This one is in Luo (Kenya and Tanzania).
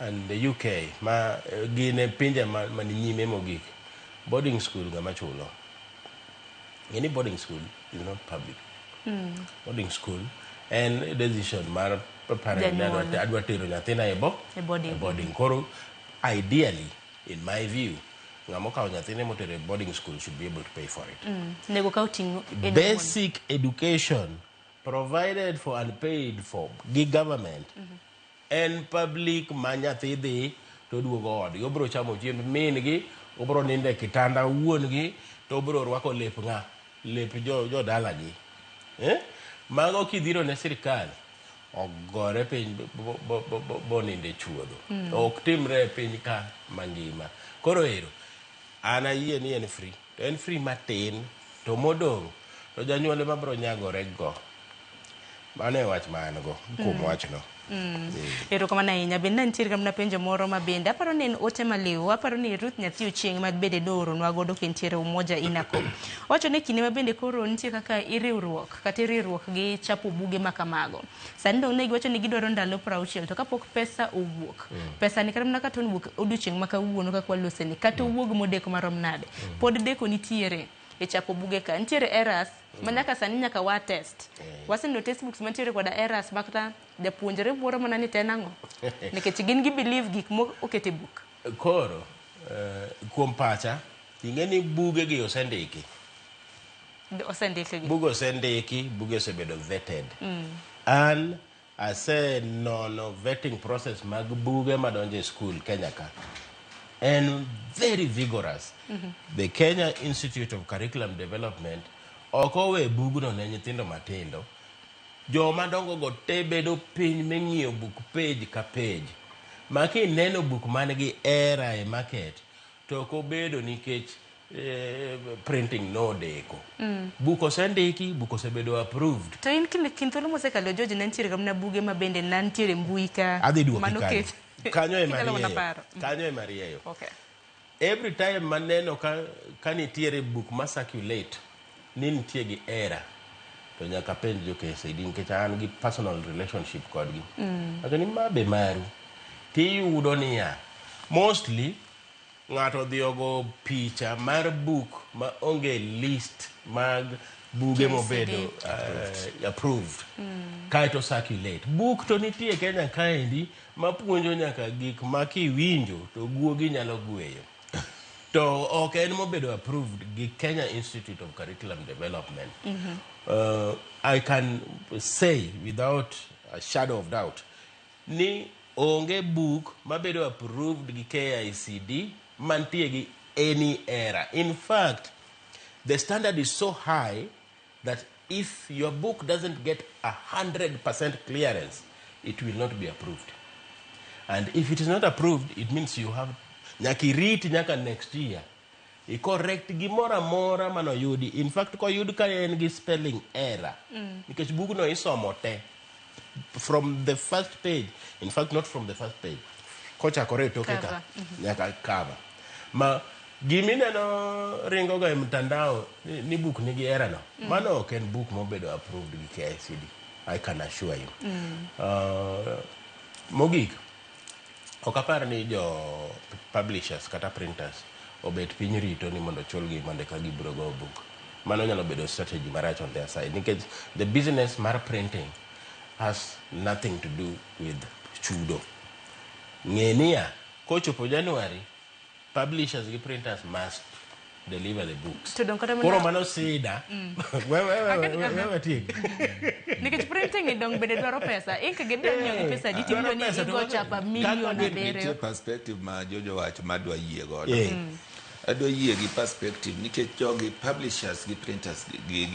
And the UK ma gin e pinje ma ni nyime mogik, boarding school ng'ama chulo? Ng'e ni boarding school is not public. Boarding school en decision mar parent ni Janyuol. Adwa tero nyathina e bo E boarding. E boarding. Koro ideally, in my view, ng'ama okawo nyathine motero e boarding school should be able to pay for it. Nego kaw ting' en owuon. Basic education provided for and paid for gi government en public, ma nyathi dhi to duogo odgi, obiro chamo chiemb min gi, obiro nindo e kitanda wuon gi, to obiro rwako lep ng'a, lep jo jodalagi, eh? Mago kidhiro ne sirikal ogore piny bonindo e chuodho. Ok timre e piny ka mangima. Koro ero an ayie ni en free, to en free matin, to modong' to janyuol ema biro nyagore go. Mano e wach ma an go kuom wachno. Erokamano ahinya. Bende ne nitiere mana penjo moro ma bende aparo ni en ote maliw. Aparo ni Ruth nyathi Ochieng' ma bende nooronwa godo kentiere Umoja Inako. Owacho ni kinde ma bende koro nitie kaka iriwruok kata iriwruok gi chapo buge ma kamago. Sani dong' ne giwacho ni gidwaro ndalo 60 to kapok pesa owuok. Pesa ni kata mana kata owuok odiochieng' ma kawuono kaka walose ni kata owuog modeko marom nade. Pod deko nitiere e chapo buge ka. Nitiere errors ma nyaka sani nyaka wa test. Waseneno textbooks mantiere koda errors ma kata japuonjre wuoro mana ni to en ang'o. Nikech gin gi believe gik mo oket e buk. Koro kuom pacha, ing'e ni buge gi osendiki. Osendikgi. Buge osendiki, buge osebedo vetted. An asenono vetting process mag buge madonjo e school Kenya ka. En very vigorous. The Kenya Institute of Curriculum Development ok owe bugno ne nyithindo matindo. Joma dongo go te bedo piny ming'iyo buk page ka page. Ma kineno buk man gi error e market, to ok obedo nikech printing nodeko. Buk osendiki, buk osebedo approved. To in kind thuolo mosekalo, George, ne nitiere ga mana buge ma bende ne nitiere e mbui ka Adhi duoki kanyo. manoket. Kanyo ema Kinyalo mana rieyo. paro. Kanyo ema rieyo. Okay. Every time maneno ka nitiere buk ma circulate ni nitie gi error, to nyaka penj jo KCD nikech an gi personal relationship kodgi. Wacho ni ma be maru. Tiyudo niya, mostly ng'ato odhi ogo picha mar buk ma onge list mag buge KCD. mobedo approved. Kaeto circulate. Buk to nitie Kenya kaendi mapuonjo nyaka gik ma kiwinjo to guogi nyalo gweyo. To ok en mobedo approved gi Kenya Institute of Curriculum Development. I can say without a shadow of doubt ni onge buk mabedo approved gi KICD mantie gi any error. In fact, the standard is so high that if your book doesn't get 100% clearance, it will not be approved. And if it is not approved, it means you have nyaka irit nyaka next year. I correct gimoro amora manoyudi. In fact, koyud ka en gi spelling error. Nikech bugno isomo te. From the first page. In fact, not from the first page. Kochakore e toke ka. Cover. Nyaka cover. Ma gimineno ringo ga e mtandao ni buk nigi error no. Mano ok en buk mobedo approved gi KICD. I can assure you. Mogik, ok apar ni jo publishers kata printers obet piny rito ni mondo chulgi mondo eka gibiro go buk. Mano nyalo bedo strategy marach on their side nikech the business mar printing has nothing to do with chudo. Ng'e niya, kochopo January, publishers gi printers must deliver the books. To dong kata mana Koro mano sida. We we we we we we tiek. Nikech printing ni dong bende dwaro pesa. Ink gi dwa nyiewo gi pesa di Dwaro tiwinjo ni pesa, to igo chapa milion kaka 7. Nitie perspective ma Jojo wacho madwa yie godo. Adwa yie gi perspective nikech jogi, publishers gi printers gi